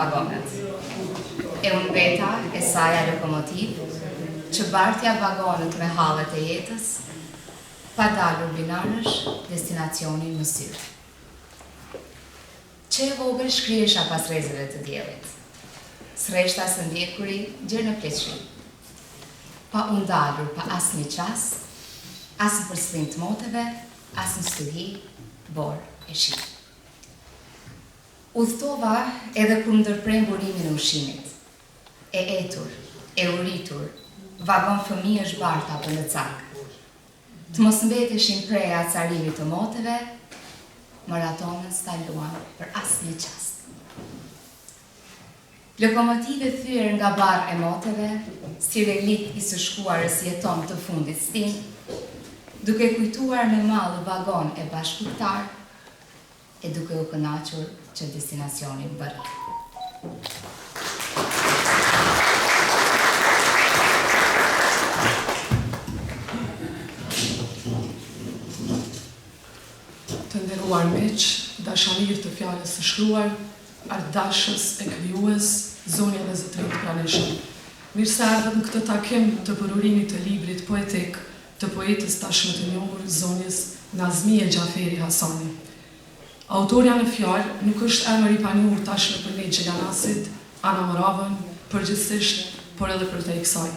vagonët. E unë mbeta e saja lokomotivë, që bartja vagonët me hallet e jetës, pa dalur binarësh destinacionin më sy. Që e vogël shkrihesha pas rrezeve të diellit. S'rreshta së ndjekuri gjer në pleqëri. Pa u ndalur pa asnjë çast, as në përcëllim të moteve, as në stuhi, borë e shi. Udhëtova edhe kur më ndërprenë burimin e ushqimit. E etur, e uritur, vagon fëmijësh barta për në cak. Të mos mbeteshin pre e acarimit të moteve, maratonën s'ndaluam për asnjë çast. Lokomotivë e thyer nga barrë e moteve, si relik i së shkuarës jeton të fundit stinë, duke kujtuar me mall vagon e bashkudhëtarë, e duke u kënaqur që destinacionin mbërrin. Të nderuar miq, dashamirë të fjalës së shkruar, artdashës e krijues, zonja dhe zotërinj të pranishëm. Mirë se erdhët në këtë takim të përurimit të librit poetik të poetes tashmë të njohur zonjës Nazmije Xhaferi Hasani. Autorja në fjalë nuk është emër i panjohur tashmë për ne gjilanasit, Anamoravën, përgjithësisht, por edhe përtej kësaj,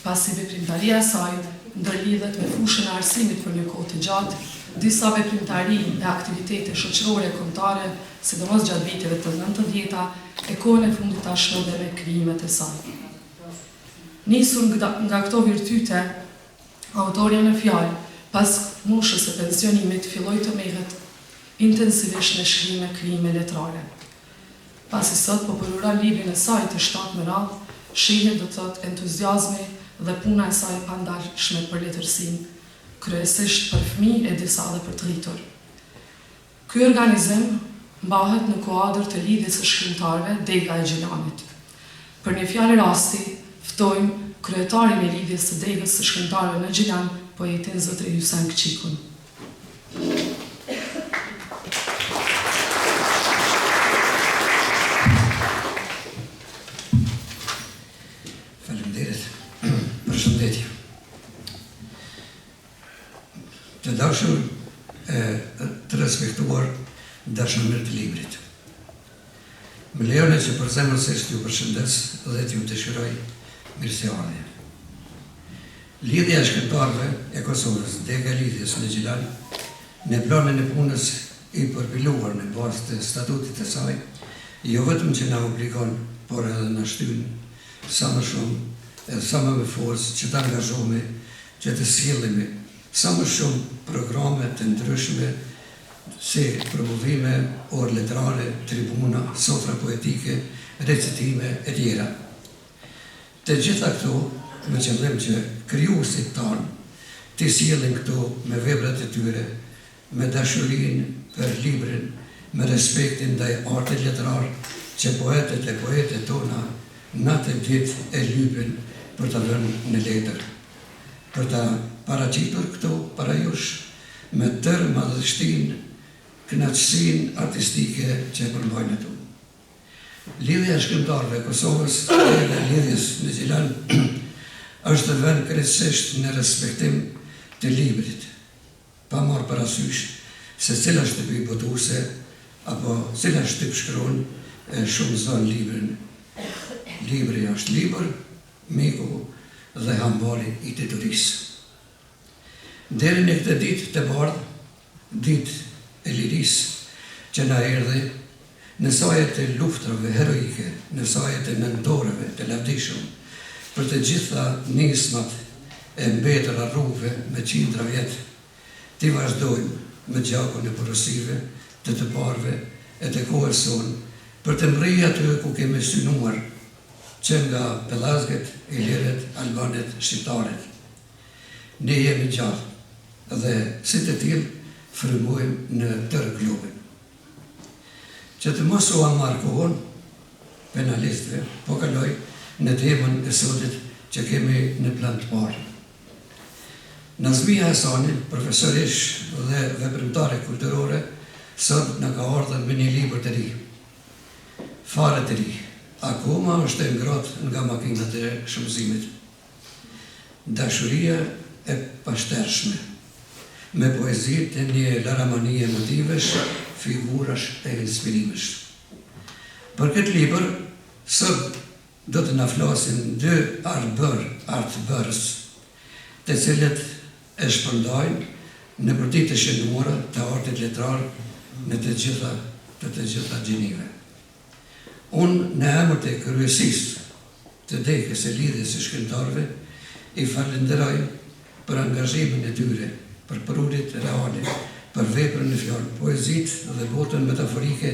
pasi veprimtaria e saj ndërlidhet me fushën e arsimit për një kohë të gjatë, disa veprimtari e aktivitete shoqërore e kombëtare, sidomos gjatë viteve të nëntëdhjeta, e kohën e fundit tashmë dhe me krijimet e saj. Nisur nga këto virtyte, autorja në fjalë, pas moshës së pensionimit filloi të merret intensivisht me shkrime krijime letrare. Pasi sot po përuron librin e saj të shtatë me radhë, shihet do të thotë entuziazmi dhe puna e saj e pandalshme për letërsinë, kryesisht për fëmijë e disa edhe për të rritur. Ky organizim mbahet në kuadër të Lidhjes së Shkrimtarëve, Dega e Gjilanit. Për një fjalë rasti, ftojmë kryetarin e Lidhjes së Degës së Shkrimtarëve në Gjilan, poetin zotëri Hysen Kçikun. Faleminderit. Përshëndetje. Të dashur e të respektuar dashamirë të librit. Më lejoni që përzemërsisht t'ju përshëndes dhe t'ju dëshiroj mirëseardhje. Lidhja e Shkrimtarëve e Kosovës, Dega e Lidhjes në Gjilan, në planin e punës i përpiluar në bazë të statutit të saj, jo vetëm që na obligon, por edhe na shtyn sa më shumë edhe sa më me forcë që të angazhohemi që të sjellimi sa më shumë programe të ndryshme si promovime, orë letrare, tribuna, sofra poetike, recitime etj. Të gjitha këto me qëllim që krijuesit tanë t'i sjellin këtu me veprat e tyre, me dashurinë për librin, me respektin ndaj artit letrar që poetët e poetet tona natë e ditë e lypin për ta vënë në letër, për ta paraqitur këtu para jush me tërë madhështinë, kënaqësinë artistike që e përmbajnë ato. Lidhja e Shkrimtarëve e Kosovës, dega e Lidhjes në Gjilan, është vënë krejtësisht në respektim të librit, pa marrë parasysh se cila shtëpi botuese apo cila shtypshkronjë e shumëzon librin. Libri është libër, miku dhe hambari i diturisë. Deri në këtë ditë të bardhë, ditë e lirisë, që na erdhi, në saje të luftërave heroike, në saje të nëntorëve të lavdishëm, për të gjitha nismat e mbetura rrugëve me qindra vjet, t'i vazhdojmë me gjakun e porosive të të parëve e të kohës sonë, për të mbrri aty ku kemi synuar, që nga pellazgët, ilirët, albanët, shqiptarët. Ne jemi gjallë dhe si të tillë frymojmë në tërë globin. Që të mos ua marr kohën penalistëve, po kaloj në temën e sotit që kemi në plan të parë. Nazmija Hasani, profesoreshë dhe veprimtare kulturore, sot na ka ardhur me një libër të ri. Fare të ri. akoma është e ngrohtë nga makinat e shumëzimit. Dashuria e pashtershme, me poezi të një laramanie motivesh, figurash e inspirimesh. Për këtë libër, sot do të na flasin dy artbër, artbërës, të cilët e shpërndajnë nëpër ditë të shënuara të artit letrar në të gjitha të të gjitha gjinive. Unë në emër të kryesisë të Degës së Lidhjes së Shkrimtarëve i falënderoj për angazhimin e tyre, për prurjet reale, për veprën në fjalë, poezitë dhe botën metaforike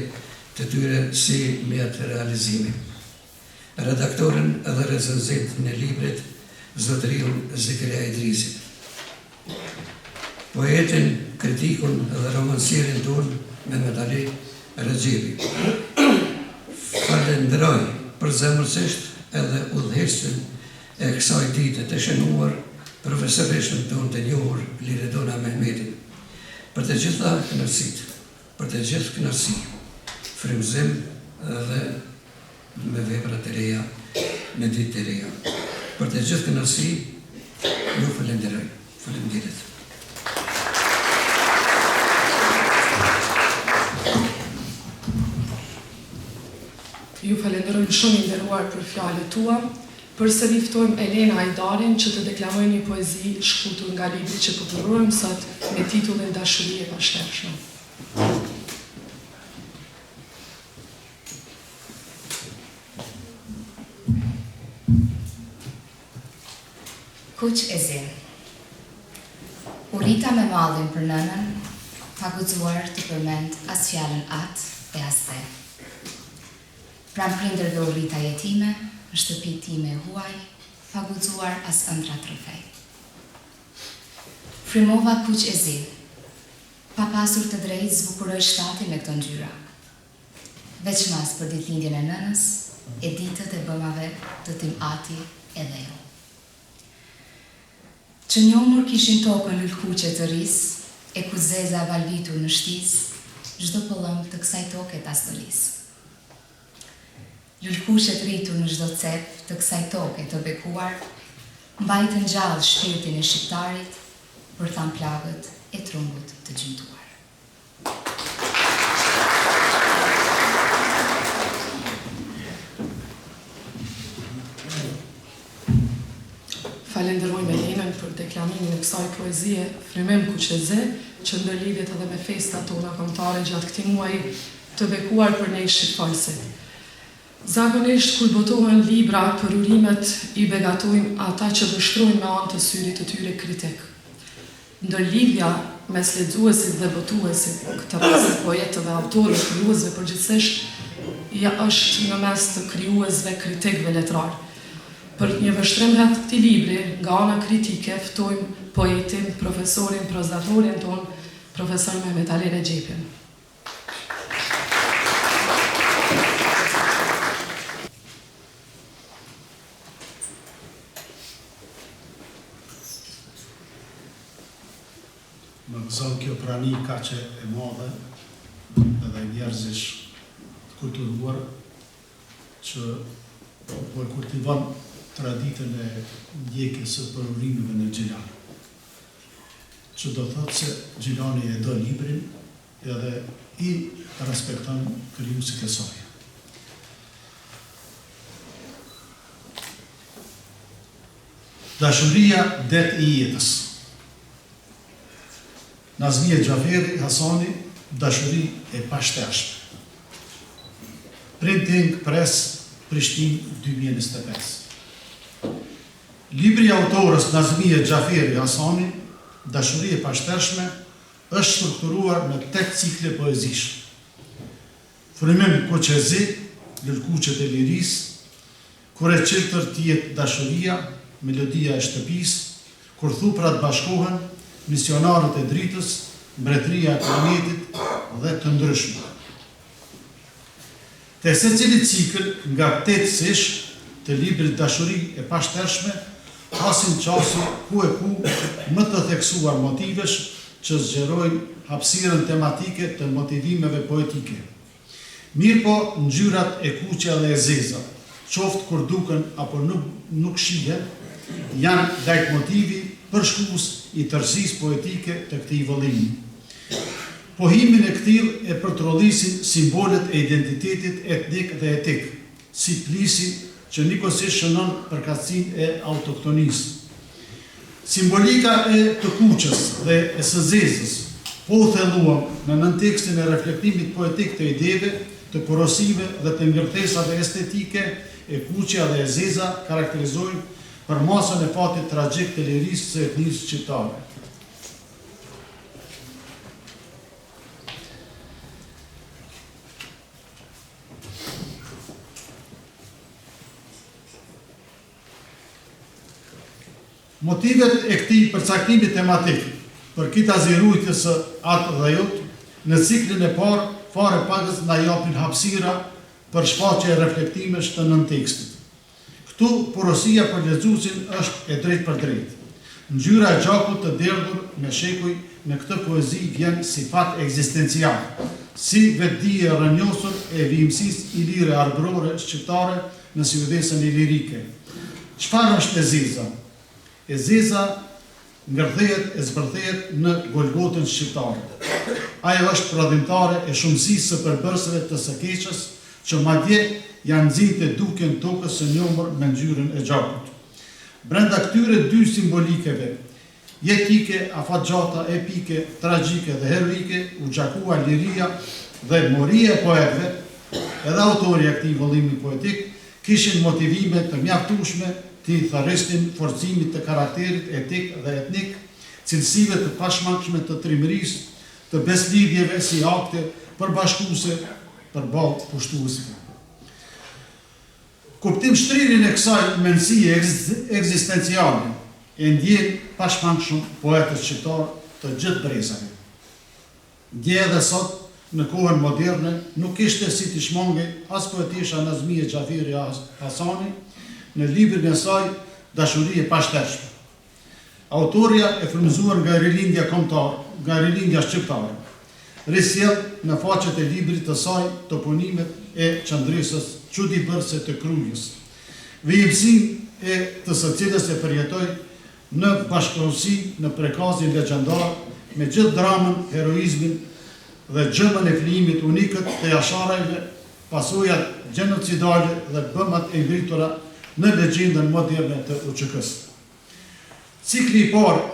të tyre si mjet realizimi. Redaktorin dhe recenzentin e librit, zotëriun Zekeria Idrizin. Poetin, kritikun dhe romancierin tonë, Mehmet Ali Rexhepi. Falënderoj përzemërsisht edhe udhëheqësin e kësaj dite të shënuar, profesoreshën tonë të njohur, Liridona Mehmetin. Për të gjitha kënaqësitë. Për të gjithë kënaqësi, frymëzim dhe me vepra të reja në ditë të reja. Për të gjithë kënaqësi, ju falënderoj. Faleminderit. Ju falënderojmë shumë i nderuar për fjalët tua. Përsëri ftojmë Elena Hajdarin që të deklamojë një poezi shkëputur nga libri që po përurojmë sot me titullin Dashuri e pashtershme. Kuq e zi. U rrita me mallin për nënën, pa guxuar të përmend as fjalën atë e as dhe. Pranë prindërve u rrita jetime, në shtëpi time e huaj, pa guxuar as ëndrra t'rrëfej. Frymova kuq e zi. Pa pasur të drejtë zbukuroj shtatin me këto ngjyra. Veçmas për ditëlindjen e nënës e ditët e bëmave të tim ati e dheu. Që njomur kishin tokën lulëkuqe të rrisë e kuqzeza valvitur në shtizë çdo pëllëmbë të kësaj toke ta stolisë. Lulëkuqet rritur në çdo cep të kësaj toke të bekuar mbajtën gjallë shpirtin e shqiptarit për thanë plagët e trungut të gjymtuar. Falenderojmë Elenën për deklamimin e kësaj poezie Frymim kuqezi, që ndërlidhet edhe me festat tona kombëtare gjatë këtij muaji të bekuar për ne shqipfolësit. Zakonisht kur botohen libra përurimet i begatojnë ata që vështrojnë me anë të syrit të tyre kritik. Ndërlidhja mes lexuesit dhe botuesit, në këtë rast poetëve, autorëve, krijuesve përgjithësisht, ja është në mes të krijuesve, kritikëve letrarë. Për një vështrim rreth këtij libri, nga ana kritike, ftojmë poetin, profesorin, prozatorin tonë, profesor Mehmet Ali Rexhepin. Më gëzon kjo prani kaq e madhe edhe njerëzish të kulturuar që po e kultivon traditën e ndjekjes së përurimeve në Gjilan. Që do thotë se Gjilani e do librin edhe i respekton krijuesit e saj. Dashuria det i jetës. Nazmije Xhaferi Hasani Dashuri e pashtershme. Printing Press Prishtinë 2025. Libri i autores Nazmije Xhaferi Hasani Dashuri e pashtershme është strukturuar në tetë cikle poezish. Frymim kuq e zi, Lulëkuqet e lirisë, Kur e çiltër të jetë dashuria, Melodia e shtëpisë, Kur thuprat bashkohen, Misionarët e dritës, Mbretëria e planetit dhe të ndryshme. Te secili cikël nga tetë sish të librit Dashuri e pashtershme hasim qasje ku e ku më të theksuar motivesh që zgjerojnë hapësirën tematike të motivimeve poetike. Mirëpo ngjyrat e kuqja dhe e zeza. qoftë kur duken apo nuk nuk shihen, janë lajtmotivi përshkues i tërësisë poetike të këtij vëllimi. Pohimin e këtillë e përtrollisin simbolet e identitetit etnik dhe etik, si plisi që njëkohësisht shënon përkatësinë e autoktonisë. Simbolika e të kuqes dhe e së zezës, po u thelluam në nëntekstin e reflektimit poetik të ideve, të porosive dhe të ngërthesave estetike, e kuqja dhe e zeza karakterizojnë përmasën e fatit tragjik të lirisë së etnisë shqiptare. Motivet e këtij përcaktimi tematik, përkitazi ruajtjes së atdheut, në ciklin e parë fare pakëz na japin hapësira për shfaqje reflektimesh të nëntekstit. Këtu porosia për lexuesin është e drejtpërdrejtë. Ngjyra e gjakut të derdhur me shekuj në këtë poezi vjen si fat ekzistencial, si vetëdije e rrënjosur e vijimësisë ilire arbërore shqiptare në siujdhesën ilirike. Çfarë është e zeza? E zeza ngërthehet e zbërthehet në Golgotën shqiptare. Ajo është prodhimtare e shumësisë së përbërësve të së keqes, që madje ia nxinte dukjen tokës së njomur me ngjyrën e gjakut. Brenda këtyre dy simbolikeve jetike, afatgjata, epike, tragjike dhe heroike, u gjakua liria dhe moria e poetëve, edhe autorja e këtij vëllimi poetik, kishin motivime të mjaftueshme t'i thërrisnin forcimit të karakterit etik dhe etnik, cilësive të pashmangshme të trimërisë, të besëlidhjeve si akte përbashkuese përballë pushtuesve. Kuptimshtrirjen e kësaj mendësie ekzistenciale e ndjenë pashmangshëm poetët shqiptarë të gjithë brezave. Dje edhe sot, në kohën moderne, nuk kishte si t'i shmangej as poetesha Nazmije Xhaferi Hasani në librin e saj Dashuri e pashtershme. Autorja e frymëzuar nga Rilindja Kombëtare, nga Rilindja Shqiptare, risjell në faqet e librit të saj toponimet e qëndresës çudibërëse të Krujës, vijimësinë e të së cilës e përjetoi në bashkëkohësi në Prekazin legjendar me gjithë dramën, heroizmin dhe gjëmën e flijimit unikët të Jasharajve, pasojat gjenocidale dhe bëmat e ngritura në legjendën moderne të UÇK-së. Cikli i parë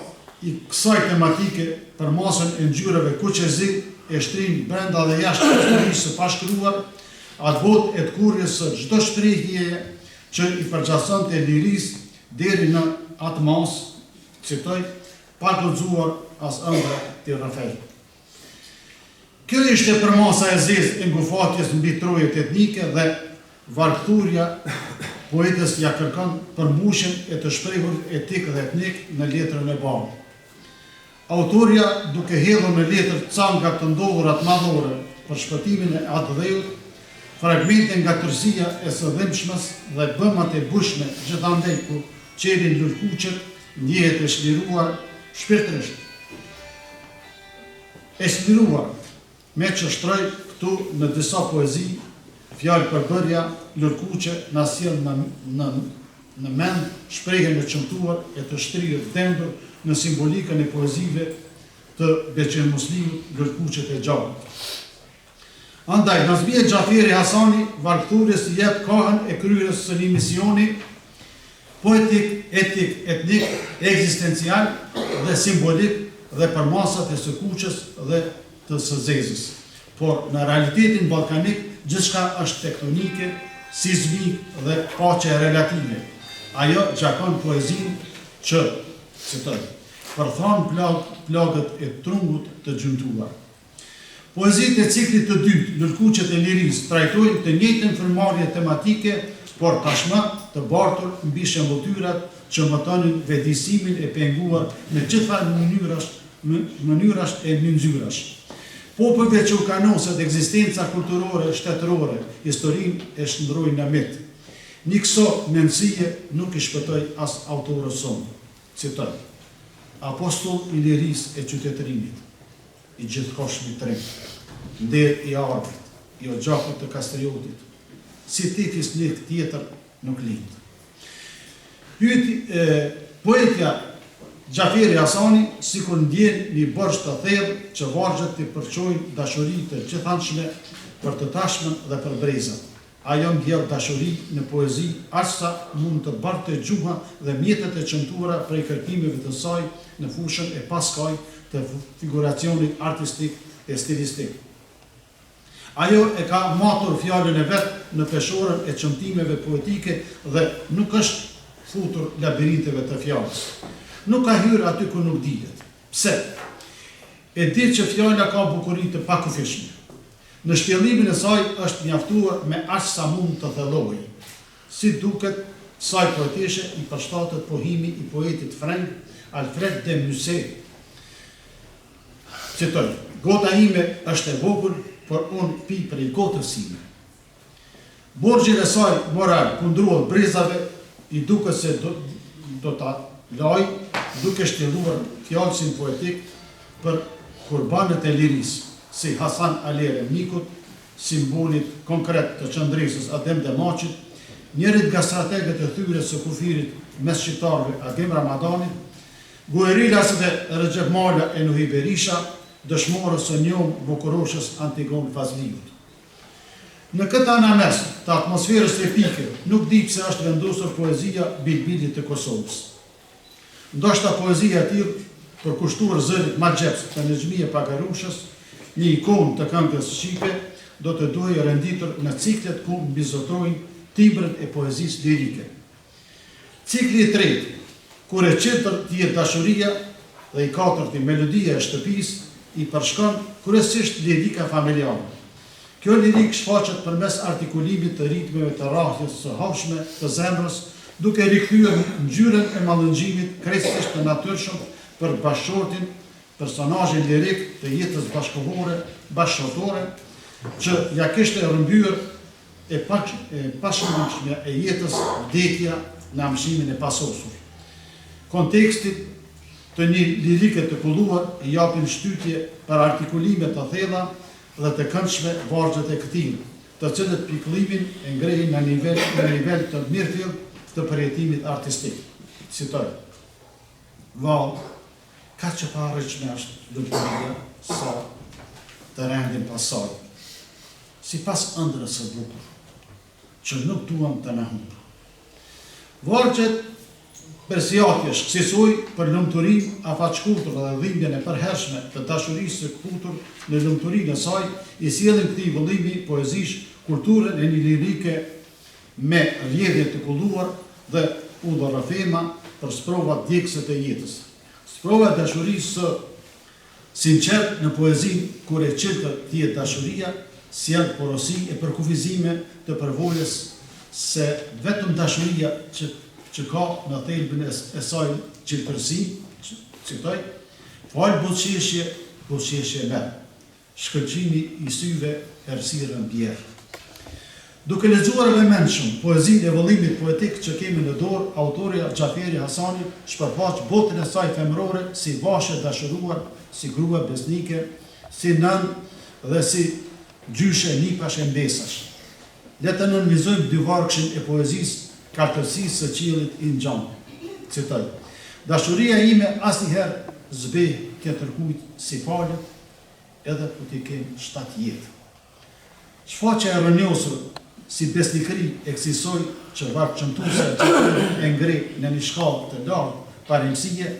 i kësaj tematike përmasën e ngjyrave kuq e zi e shtrin brenda dhe jashtë historisë së pashkruar, atë botë e tkurrjes së çdo shprehjeje që i përgjasonte lirisë deri në atë masë, citoj, pa guxuar as ëndrra t'i rrëfej. Kjo ishte përmasa e zezë e ngufatjes mbi trojet etnike dhe vargthurja poetes ia kërkon përmbushjen e të shprehurit etik dhe etnik në letrën e bardhë. Autorja duke hedhur në letër ca nga të ndodhurat madhore për shpëtimin e atdheut, fragmente nga tërësia e së dhimbshmes dhe bëmat e bujshme gjithandej ku çelin lulëkuqet, ndjehet e çliruar shpirtërisht. E çliruar, meqë shtroi këtu në disa poezi, fjalëpërbërja lulëkuqe na sjell në në në mend shprehjen e qëmtuar e të shtrirë dendur në simbolikën e poezive të Beqir Musliut Lulëkuqet e gjakut. Andaj, Nazmije Xhaferi Hasani vargthurjes i jep kahën e kryerjes së një misioni poetik, etik, etnik, ekzistencial dhe simbolik dhe përmasat e së kuqes dhe të së zezës. Por, në realitetin ballkanik gjithçka është tektonike, sizmikë dhe paqe relative. Ajo gjakon poezinë që, citoj, përthan plagë, plagët e trungut të gjymtuar. Poezitë e ciklit të dytë, Lulëkuqet e lirisë, trajtojnë të njëjtën frymëmarrje tematike, por tashmë të bartur mbi shëmbëlltyrat që mëtonin vetëdijësimin e penguar me gjithfarë mënyrash, mënyrash e mynxyrash. Popujve që u kanoset ekzistenca kulturore shtetërore, historinë e shndërrojnë në mit. Një këso mendësie nuk i shpëtoi as autores sonë. Citoj, Apostull i lirisë e qytetërimit. i gjithkohshmi trim, nder i arbrit, i oxhakut të Kastriotit, si ti fisnik tjetër Nuk lind. Pyeti, e, poetja Xhaferi Hasani sikur ndjen një borxh të thellë që vargjet t'i përçojnë dashuri të gjithanshme për të tashmen dhe për brezat. Ajo mbjell dashuri në poezi aq sa mund të bartte gjuha dhe mjetet e qëmtuara prej kërkimeve të saj në fushën e paskaj të figuracionit artistik e stilistik. Ajo e ka matur fjalën e vet në peshoren e qëmtimeve poetike dhe nuk është futur labirinteve të fjalës. Nuk ka hyrë aty ku nuk dihet. Pse? E di që fjala ka bukuri të pakufishme. Në shtjellimin e saj është mjaftuar me aq sa mund të thellohej. Si duket, kësaj poeteshe i përshtatet pohimi i poetit freng Alfred de Musset, Citoj, Gota ime është e vogël, por unë pi prej gotës sime. Borxhin e saj moral kundruall brezave i duket se do, do ta lajë duke shtjelluar fjalësin poetik për kurbanët e lirisë, si Hasan Ali Remnikut, simbolit konkret të qëndresës Adem Demaçit, njërit nga strategët e thyerjes së kufirit mes shqiptarëve Agim Ramadanit, Guerilasve Rexhep Mala e Nuhi Berisha, dëshmorës së njomë bukuroshes Antigonë Fazliut. Në këtë anames të atmosferës epike nuk di pse është vendosur poezia Bilbilit të Kosovës. Ndoshta poezia e tillë, përkushtuar zërit magjepsës të Nexhmije Pagarushës, një ikonë të këngës shqipe, do të duhej renditur në ciklet ku mbizotërojnë timbret e poezisë lirike. Cikli i tretë, Kur e çiltër të jetë dashuria dhe i katërti Melodia e shtëpisë, i përshkon kryesisht lirika familjare. Kjo lirikë shfaqet përmes artikulimit të ritmeve të rrahjes së hovshme të zemrës, duke rikthyer ngjyrën e mallëngjimit krejtësisht të natyrshëm për bashkëshortin, personazhin lirik të jetës bashkëkohore, bashkëshortore, që ia kishte rrëmbyer e pashmangshmja e jetës, vdekja në amshimin e pasosur. Kontekstit të një lirike të kulluar i japin shtytje për artikulime të thella dhe të këndshme vargjet e këtillë, të cilët pikëllimin e ngrehin në nivel në nivel të mirëfilltë të përjetimit artistik. Citoj. Vallë, kaq e paarritshme është lumturia sa të rendim pas saj. Sipas ëndrrës së bukur, që nuk duam të na humbë. Vargjet persiatjesh kësisoj për lumturinë afatshkurtër dhe dhimbjen e përhershme të dashurisë së këputur në lumturinë e saj, i sjellin këtij vëllimi poezish kulturën e një lirike me rrjedhje të kulluar dhe udhërrëfema për sprovat djegëse të jetës. Sprova e dashurisë së sinqertë në poezinë Kur e çiltër të jetë dashuria, sjell porosi e përkufizime të përvojës se vetëm dashuria që që ka në thelbin e e saj çiltërsinë, citoj, Fal buzëqeshje, buzëqeshje merr. Shkëlqimi i syve errësirën bjerr. Duke lexuar vëmendshëm poezinë e vëllimit poetik që kemi në dorë, autorja Xhaferi Hasani shpërfaq botën e saj femërore si vashë e dashuruar, si grua besnike, si nënë dhe si gjyshe nipash e mbesash. Le të nënvizojmë dyvargëshin e poezisë Kaltërsisë së qiellit i ngjan. Citoj, Dashuria ime asnjëherë s'beh tjetërkujt s'i falet, edhe po t'i kem shtatë jetë. Shfaqja e rrënjosur si besnikëri e kësisoj që vargqëmtuesja Xhaferi e ngre në një shkallë të lartë parimësie,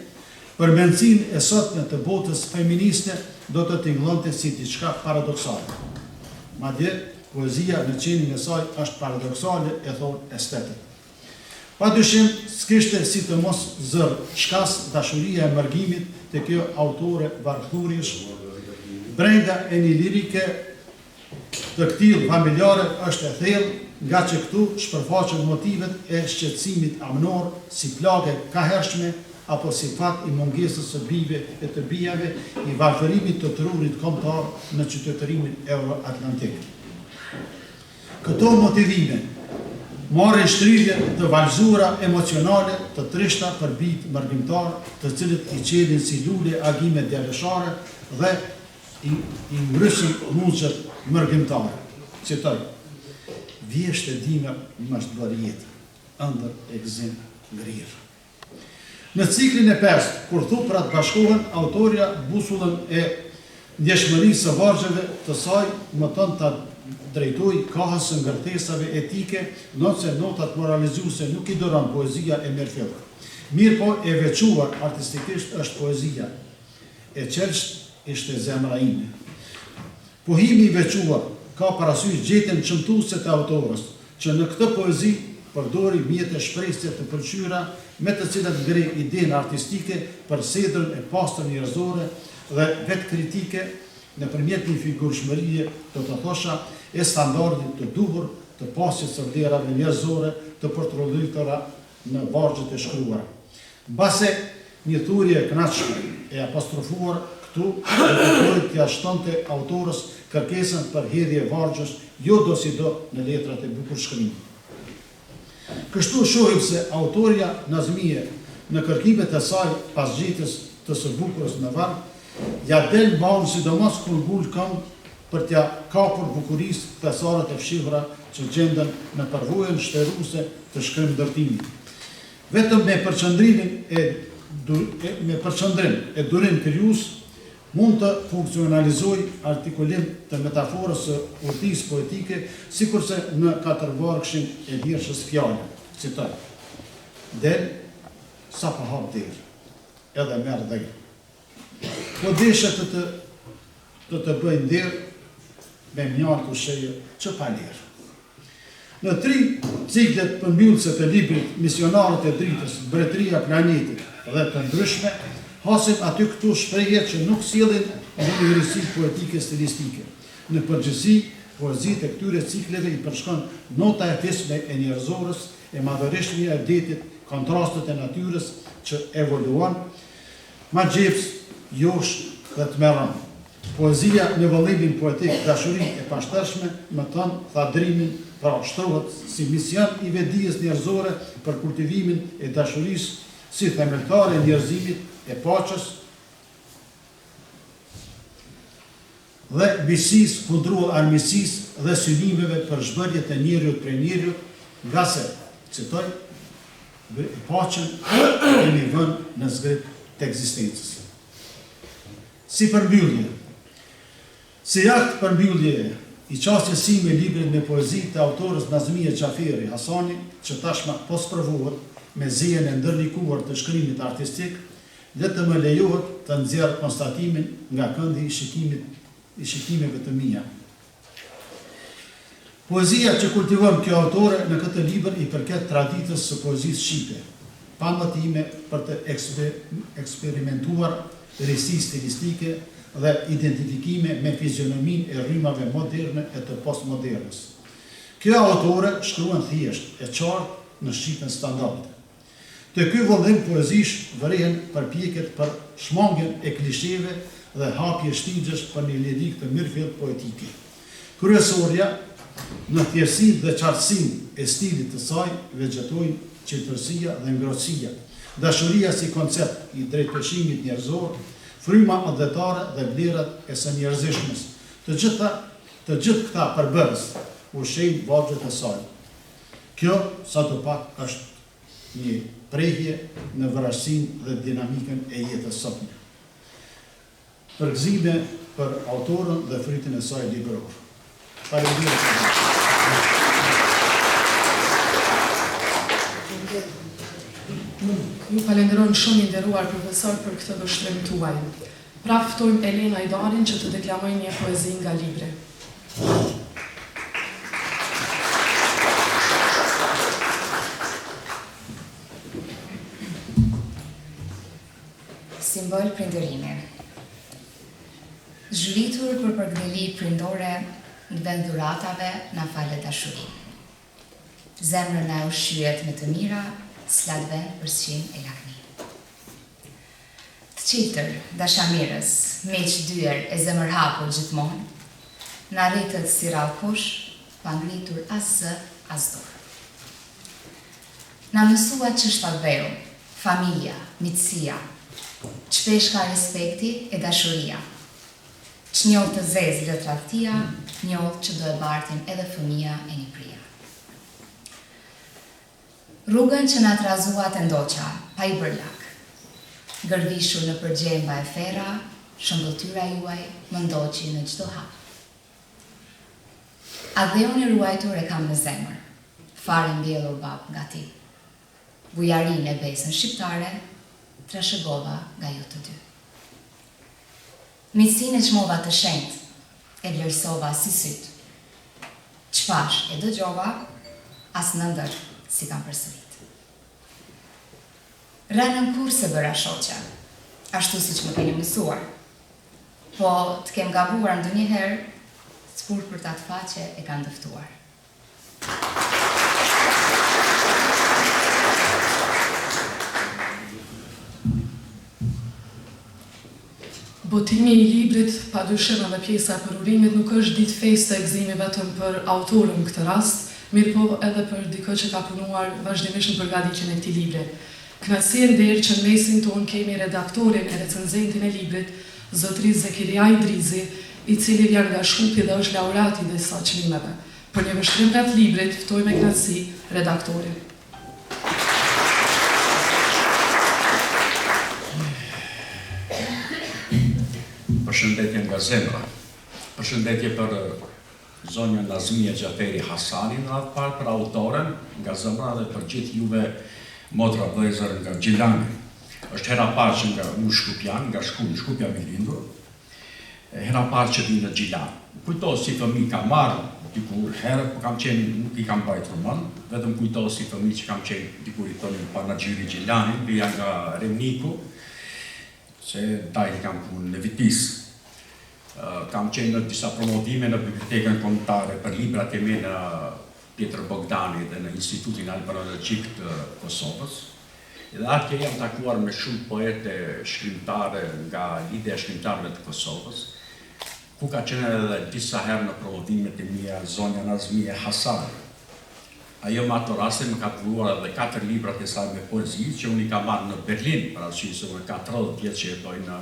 për mendësinë e sotme të botës feministe do të tingëllonte si diçka paradoksale. Madje, poezia në qenien e saj është paradoksale e thonë estetët. Pa dyshim, s'kishte si të mos zërë shkas dashuria e mërgimit te kjo autore vargthurjesh, brenga e një lirike të këtillë familjare është e thellë, ngaqë këtu shpërfaqen motivet e shqetësimit amnor si plagë e kahershme apo si fat i mungesës së bijve e të bijave, i varfërimit të trurit kombëtar në qytetërimin euroatlantik. Këto motivime marrin shtrirje të valëzuara emocionale të trishta për bijtë mërgimtarë, të cilët i çelin si lule agime djaloshare dhe i i ngrysin muzgjet mërgimtare. Citoj, Vjeshtë e dimër më është bërë jeta. Ëndërr e gëzim ngrirë. Në ciklin e pestë, Kur thuprat bashkohen, autorja busullën e ndjeshmërisë së vargjeve të saj mëton ta drejtojë kahës së ngërthesave etike, ndonëse notat moralizuese nuk i duron poezia e mirëfilltë. Mirëpo e veçuar artistikisht është poezia E qelqtë ishte zemra ime. Pohimi i veçuar ka parasysh gjetjen qëmtuese të autores, që në këtë poezi përdori mjete shprehëse të pëlqyera me të cilat ngre idenë artistike për sedrën e pastër njerëzore dhe vetëkritike nëpërmjet një figurshmërie, do të thosha, e standardit të duhur të pasjes së vlerave njerëzore të përtrollitura në vargjet e shkruara. Mbase një thurje e kënaqshme, e apostrofuar këtu, do të duhej t'ia shtonte autores kërkesën për hedhje vargjesh jo dosido në letrat e bukurshkrimit. Kështu shohim se autorja Nazmije në kërkimet e saj pas gjetjes të së bukurës në varg, ia del mbanë sidomos kur ngul këmbë për t'ia kapur bukurisë thesaret e fshehura që gjenden në përvojën shteruese të shkrim-ndërtimit. Vetëm me përqendrimin e me përqendrim e durim krijues mund të funksionalizojë artikulim të metaforës së urtisë poetike sikurse në katërvargshin e vjershës Fjalën, citoj, Del sapo hap derë, edhe merr dhe. Po deshe të të të të bëj nder me mjaltë ushqeje që pa lerë. Në tri ciklet përmbyllëse të librit Misionarët e Dritës, Mbretëria e Planetit dhe të ndryshme, hasim aty këtu shprehje që nuk sjellin ndonjë risi poetike stilistike. Në përgjithësi, poezitë e këtyre cikleve i përshkon nota e fisme e njerëzores, e madhërishmja e detit, kontrastet e natyrës që evoluon, Magjeps, josh dhe tmerron. Poezia në vëllimin poetik Dashuri e pashtershme mëton thadrimin, pra shtrohet si mision i vetëdijes njerëzore për kultivimin e dashurisë si themeltare e njerëzimit, e paqes dhe miqësisë kundruall armiqësisë dhe synimeve për zhbërje të njeriut prej njeriut, ngase, citoj, paqen e kemi vënë në zgrip të ekzistencës. Si përmbyllje. Si akt përmbylljeje, i qasjes sime librit me poezi të autores Nazmije Xhaferi Hasani, që tashmë po sprovohet me zejen e ndërlikuar të shkrimit artistik, le të më lejohet të nxjerr konstatimin nga këndi i shikimit i shikimeve të mia. Poezia që kultivon kjo autore në këtë libër i përket traditës së poezisë shqipe, pa mëtime për të eksperimentuar risi stilistike dhe identifikime me fizionominë e rrymave moderne e të postmodernes. Kjo autore shkruan thjesht e qartë në shqipen standarde. Te ky vëllim poezish vërehen përpjekjet për shmangien e klisheve dhe hapje shtigjesh për një lirikë të mirëfilltë poetike. Kryesorja, në thjeshtësinë dhe qartësinë e stilit të saj vegjetojnë çiltërsia dhe ngrohtësia, dashuria si koncept i drejtpeshimit njerëzor, fryma atdhetare dhe vlerat e së njerëzishmes. Të gjitha, të gjithë këta përbërës ushqejnë vargjet e saj. Kjo, sadopak, është një prehje në vrazhdësinë dhe dinamikën e jetës sotme. Përgëzime për autoren dhe frytin e saj libror. Faleminderit. Ju falenderojmë shumë i nderuar profesor për këtë vështrim tuaj. Prapë ftojmë Elena Ajdarin që të deklamojë një poezi nga libri. Simbol prindërimi. Zhytur për përkëdheli prindore në vend dhuratave na falët dashuri. Zemrën na e ushqyet me të mira, s'latë vend për sqimë e lakmi. Të çiltër, dashamirës, miq dyer e zemërhapur gjithmonë, na rritët si rrallëkush, pa ngritur as zë, as dorë. Na mësuat ç'është atdheu, familja, miqësia, ç'peshë ka respekti e dashuria, ç'njollë të zezë lë tradhtia, njollë që do e bartin edhe fëmija e nipëria. Rrugën që na trazuat e ndoqa, pa i bërë lak. Gërvishur nëpër gjemba e ferra, shëmbëlltyra juaj më ndoqi në çdo hap. Atdheun e ruajtur e kam në zemër, farë e mbjellur babë nga ti. Bujarinë e besën shqiptare trashëgova nga ju të dy. Miqësinë e çmova të shenjtë, e vlerësova si sytë. Ç'pashë e dëgjova, as n'ëndërr s'i kam përsërit. Rrenën kurrë s'e bëra shoqe, ashtu siç më keni mësuar. Po të kem gabuar ndonjëherë, t'purpurtat faqe e kanë dëftuar. Botimi i librit, padyshim edhe pjesa e përurimit nuk është ditë feste e gëzimi vetëm për autoren në këtë rast, mirëpo edhe për dikë që ka punuar vazhdimisht në përgatitjen e këtij libri. Kënaqësi e nder që në mesin tonë kemi redaktorin e recenzentin e librit, zotëri Zekirija Idrizi, i cili vjen nga Shkupi dhe është laureat i disa çmimeve. Për një vështrim rreth librit, ftoj me kënaqësi redaktorin. Përshëndetje nga zemra. Përshëndetje për Zonjën Nazmije Xhaferi Hasani në radhë të parë për autoren nga zemra dhe për gjithë juve motra vëllezër nga Gjilani. Është hera parë që nga unë shkupjan, nga Shkup, në Shkup jam i lindur. Hera parë që vij në Gjilan. Kujtohet si fëmijë kam ardhur dikur herët, po kam qenë nuk i kam mbajtur mend, vetëm kujtohet si fëmijë që kam qenë dikur i thonin Panagjyri Gjilanit, vija nga Remniku, se dajtë i kam punë në Vitisë. Kam qenë në disa promovime në Bibliotekën Kombëtare për librat e mi në Pjetër Bogdani dhe në Institutin Albanologjik të Kosovës. Dhe atje jam takuar me shumë poetë e shkrimtarë nga Lidhja e Shkrimtarëve të Kosovës, ku ka qenë edhe disa herë në promovimet e mia zonja Nazmije Hasani. Ajo me ato raste më ka dhuruar edhe katër librat e saj me poezi që unë i kam marrë në Berlin, për arsye se unë ka 30 vjet që jetoj në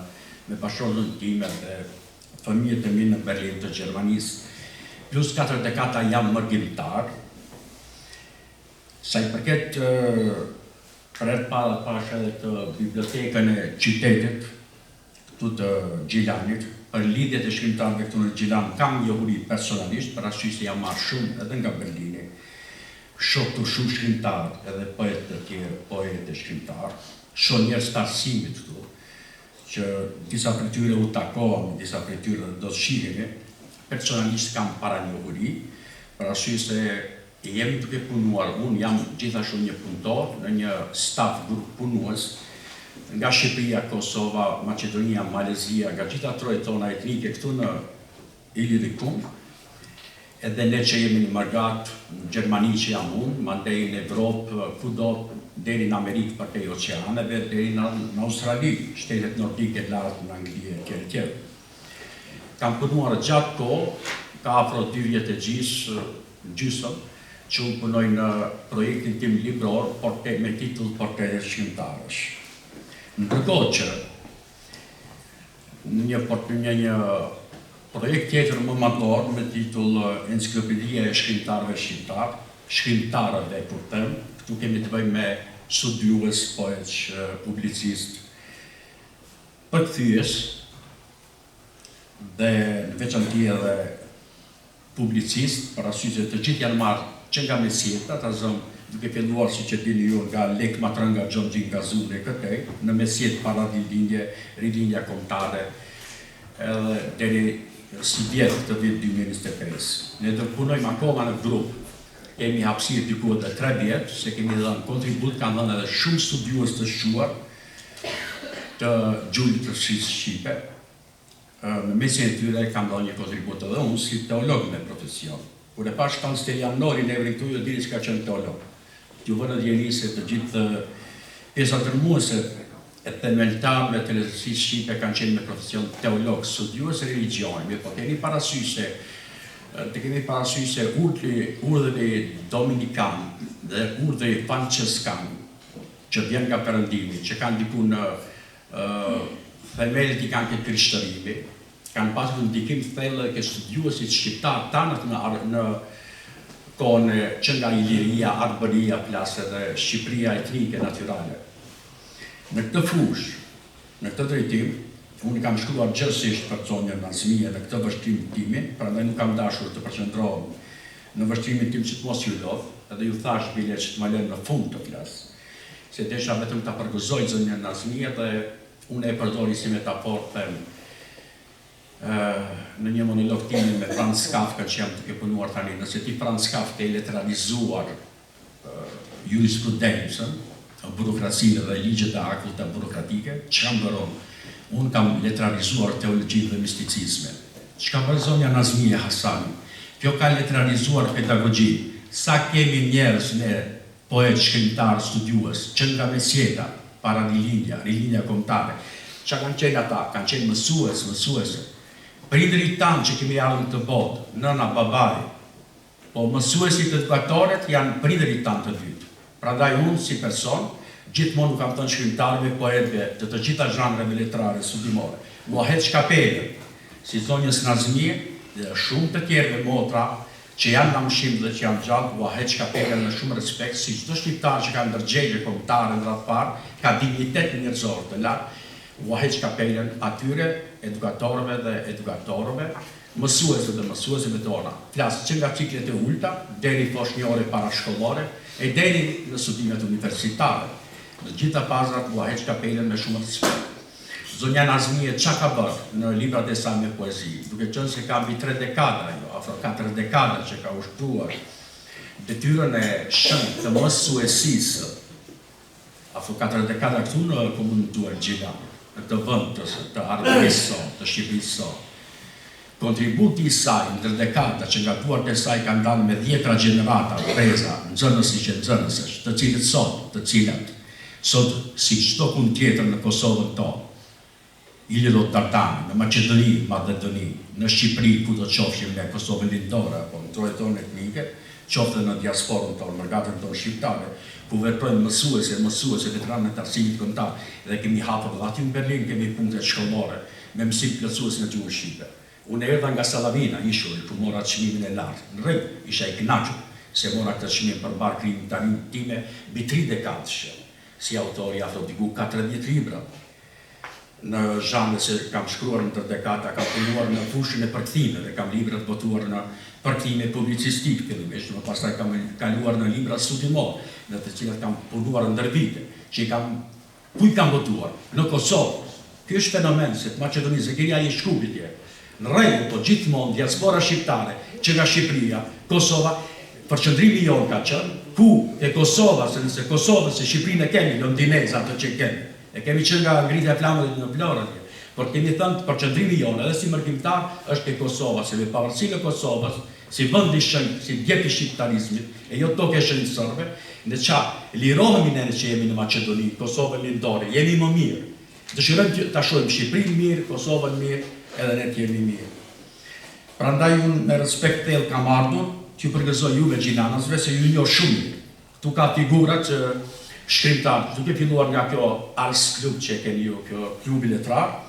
me bashkëshorten time dhe fëmijët e mi në Berlin të Gjermanisë. Plus katër dekada jam mërgimtar. Sa i përket për herë të parë pashë edhe këtë bibliotekën e qytetit, këtu të Gjilanit, për lidhjet e shkrimtarëve këtu në Gjilan kam njohuri personalisht, për arsye se jam marrë shumë edhe nga Berlini. Shoh këtu shumë shkrimtarë, edhe poetë të tjerë, poetë e shkrimtarë. Shoh njerëz të arsimit këtu, që disa prej tyre u takova me disa prej tyre dhe do të shihemi. Personalisht kam paranjohuri, për arsye se Jemi duke punuar, unë jam gjithashtu një punëtor në një staf grup punues nga Shqipëria, Kosova, Maqedonia, Malezia, nga gjitha trojet tona etnike këtu në Ilirikum, edhe ne që jemi në mërgatë, në Gjermani që jam unë, mandej në Evropë, kudo, deri në Amerikë përtej oqeaneve, deri në në Australi, shtetet nordike lart në Angli etj etj. Kam punuar gjatë kohë, ka afro dy vjet e gjysë, gjysëm, që unë punoj në projektin tim libror porte, me titull Portrete shkrimtarësh. Ndërkohë që në një, në një projekt tjetër më madhor me titull Enciklopedia e shkrimtarëve shqiptar, shkrimtarëve kur them, këtu kemi të bëjmë me studiues, poetë, publicistë, përkthyes dhe në veçanti edhe publicistë, për arsye se të gjithë janë marrë që nga mesjeta, ta zëmë, duke filluar siç e dini ju nga Lekë Matrënga, Gjon Gjin Gazuli e këtej, në mesjetë para Rilindje, Rilindja Kombëtare, edhe deri sivjet këtë vit 2025. Ne do të punojmë akoma në grup, kemi hapësirë diku edhe 3 vjet, se kemi dhënë kontribut, kanë dhënë edhe shumë studiues të shquar të gjuhës letërsisë shqipe, Në mesin e tyre kam dhënë një kontribut edhe unë si teolog me profesion. Kur e pashë Fan Stelian Nolin emrin këtu, ju dini që ka qenë teolog. T'ju vë në dijeni se të gjithë pjesa dërmuese e themeltarëve të letërsisë shqipe kanë qenë me profesion teolog, studiues religjioni, mirëpo keni parasysh se të kemi parasysh se urdhri, urdhri dominikan dhe urdhri françeskan që vjen nga perëndimi, që kanë diku në Themelet i kanë ke krishtërimi, kanë pasur ndikim të thellë edhe ke studiuesit shqiptarë tanë në në. kohën e që nga Iliria, Arbëria, flas edhe Shqipëria etnike natyrale. Në këtë fushë, në këtë drejtim, unë kam shkruar gjerësisht për zonjën Nazmije në këtë vështrim timin, prandaj nuk kam dashur të përqendrohem në vështrimin tim që të mos ju lodh, edhe ju thashë bile që të më lënë në fund të flas, se desha vetëm ta përgëzoj zonjën Nazmije dhe unë e përdori si metaforë them në një monolog timin me Franz Kafka që jam duke punuar tani, nëse ti Franz Kafka e letrarizuar jurisprudencën, burokracinë dhe ligjet e akullta burokratike, ç'kam bërë unë? Unë kam letrarizuar teologjinë dhe misticizmin. Ç'ka bërë zonja Nazmije Hasani? Kjo ka letrarizuar pedagogjinë. Sa kemi njerëz ne poetë, shkrimtarë, studiues, që nga mesjeta, para rilindja, rilindja kombëtare. Ça kanë qenë ata? Kanë qenë mësues, mësuese. Prindërit tanë që kemi ardhur në këtë botë, nëna, babai, po mësuesit edukatoret janë prindërit tanë të dytë. Prandaj unë si person, gjithmonë u kam thënë shkrimtarëve, poetëve të të gjitha zhanreve letrare studimore, ua heq kapelën, si zonjës Nazmije dhe shumë të tjerëve motra që janë në amshim dhe që janë gjallë, ua heq kapelën me shumë respekt, si çdo shqiptar që ka ndërgjegje kombëtare në radhë të parë, ka dinjitet njerëzor të lartë, ua heq kapelën atyre edukatorëve dhe edukatoreve, mësuesve dhe mësueseve tona, flas që nga ciklet e ulëta, deri foshnjore parashkollore, e deri në studimet universitare. Në të gjitha fazat ua heq kapelën me shumë respekt. Zonja Nazmije ça ka bërë në librat e saj me poezi, duke qenë se ka mbi tre dekada, jo, afro katër dekada që ka ushtruar detyrën e shenjtë të mësuesisë, afro katër dekada këtu në komunën tuaj Gjilan, në këtë vend të, të Arbërisë sonë, të Shqipërisë sonë. Kontributi i saj ndër dekada që nga duart e saj kanë dalë me dhjetra gjenerata, breza, nxënësish e nxënësesh, të cilët sot, të cilat, sot si çdokund tjetër në Kosovën tonë, Iliro-Dardani, në Maqedoni, Madhedoni, në Shqipëri, kudo qofshim ne, Kosovën Lindore apo në trojet tonë etnike, qoftë edhe në diasporën tonë, mërgatën tonë shqiptare, ku veprojnë mësues e mësuese, veteranë të arsimit kombëtar dhe kemi hapur dhe aty në Berlin kemi punktet shkollore me mësim plotësues në gjuhën shqipe. Unë erdha nga Salamina, ishulli, ku mora çmimin e lartë. Në rregull, isha i kënaqur se mora këtë çmim për mbarë krijimtarinë time mbi tri dekadëshe, si autor i afro diku 40 librave në zhanre se kam shkruar ndër dekada, kam punuar në fushën e përkthimeve, kam libra të botuar në përkthime publicistikë fillimisht, më pastaj kam kaluar në libra studimorë, në të cilat kam punuar ndër vite, që i kam Ku i kam botuar? Në Kosovë. Ky është fenomen se të Maqedonisë, Zekiria i Shkupit je. Në rregull, po gjithmonë diaspora shqiptare, që nga Shqipëria, Kosova, përqendrimi jonë ka qenë, ku, te Kosova, se nëse Kosovën, se Shqipërinë e kemi, londinez atë që e kemi. E kemi që nga ngritja e flamurit në Vlorë atje. Por kemi thënë përqendrimi jonë edhe si mërgimtar është te Kosova, se me pavarësinë e Kosovës, si vend i shenjtë, si djep i shqiptarizmit, e jo tokë e shenjtë serbe, ne ça lirohemi ne që jemi në Maqedoni, Kosovën Lindore, jemi më mirë. Dëshirojmë që ta shohim Shqipërinë mirë, Kosovën mirë, edhe ne të jemi mirë. Prandaj unë me respekt thellë kam ardhur t'ju përgëzoj juve gjilanasve se ju njoh shumë mirë. Këtu ka figura që shkrimtarë, duke filluar nga kjo Ars Club që e keni ju, kjo klubi letrar,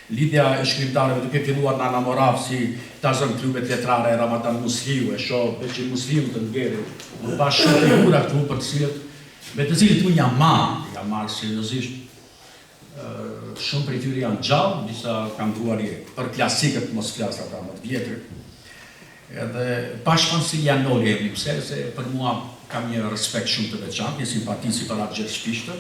lidhja e shkrimtarëve duke filluar në Anamoravë si ta zëmë klubet letrare Ramadan Musliu, e shoh Beqir Musliu të ndjerin, unë pashë shumë figura këtu për të cilët, me të cilët unë jam marrë, jam marrë seriozisht. Shumë prej tyre janë gjallë, disa kanë ndruar jetë. Për klasikët mos flas ata më të vjetër. Edhe pashë Vasil Noli emrin pse, se për mua kam një respekt shumë të veçantë, një simpati si për Atë Gjergj Fishtën,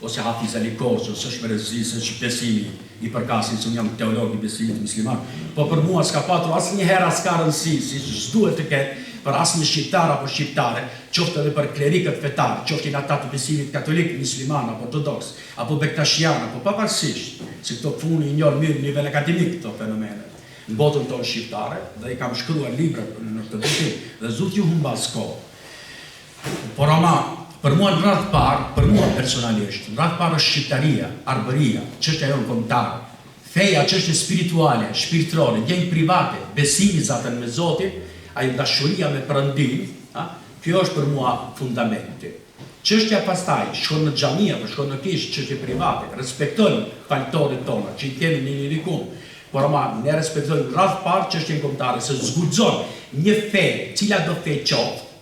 ose Hafiz Ali Korçën, s'është me rëndësi se ç'besimi i përkasin, se unë jam teolog i besimit musliman, po për mua s'ka patur asnjëherë as ka rëndësi, si s'duhet të ketë për asnjë shqiptar apo shqiptare, qoftë edhe për klerikët fetarë, qoftin ata të besimit katolik, musliman apo ortodoks, apo bektashian, apo pavarësisht, se këto punë i njoh mirë në nivel akademik këto fenomene në botën tonë shqiptare dhe i kam shkruar libra në këtë drejtim dhe s'du t'ju humbas kohë. Por ama, për mua në radhë të parë, për mua personalisht, në radhë të parë është shqiptaria, arbëria, çështja jonë kombëtare. Feja çështje spirituale, shpirtërore, ndjenjë private, besimi zaten me Zotin, ajo dashuria me Perëndinë, a, kjo është për mua fundamenti. Çështja pastaj, shkon në xhami apo shkon në kishë, çështje private, respektojmë faltoret tona që i kemi në Ilirikum, por ama ne respektojmë në radhë të parë çështjen kombëtare, se s'guxon një fe, cila do fe qoftë,